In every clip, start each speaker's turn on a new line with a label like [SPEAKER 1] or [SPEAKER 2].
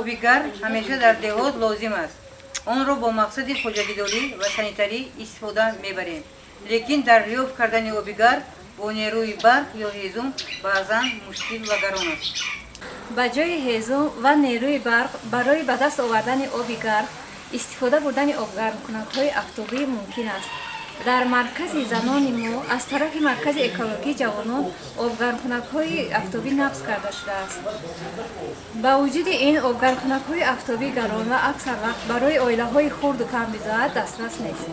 [SPEAKER 1] Оби гарм ҳамеша дар деҳот лозим аст. Онро бо мақсади хоҷагидорӣ ва санитарӣ истифода мебарем. Лекин дарёфт кардани оби гарм бо нерӯи барқ ё ҳезум баъзан мушкил ва гарон аст.
[SPEAKER 2] Ба ҷои ҳезум ва нерӯи барқ барои ба даст овардани оби гарм истифода бурдани обгармкунакҳои афтобӣ мумкин аст. Дар маркази занони мо аз тарафи маркази экологии ҷавонон обгармкунакҳои афтобӣ насб карда шудааст. Ба вуҷуди ин обгармкунакҳои афтобӣ гарон ва аксар вақт барои оилаҳои хурду камбизоат дастрас нест.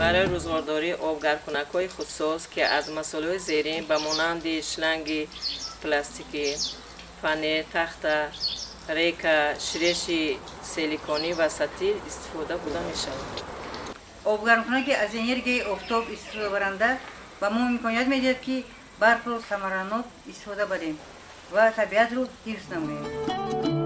[SPEAKER 3] Барои рӯзғордории обгармкунакҳои худсоз, ки аз масолеҳои зерин ба монанди шланги пластикӣ, фанер, тахта, рейка, ширеши силиконӣ ва сатил истифода бурда мешавад.
[SPEAKER 1] Обгармкунаке аз энергияи офтоб истифодабаранда ба мо имконият медиҳад, ки барқро самаранок истифода барем ва табиатро ҳифз намоем.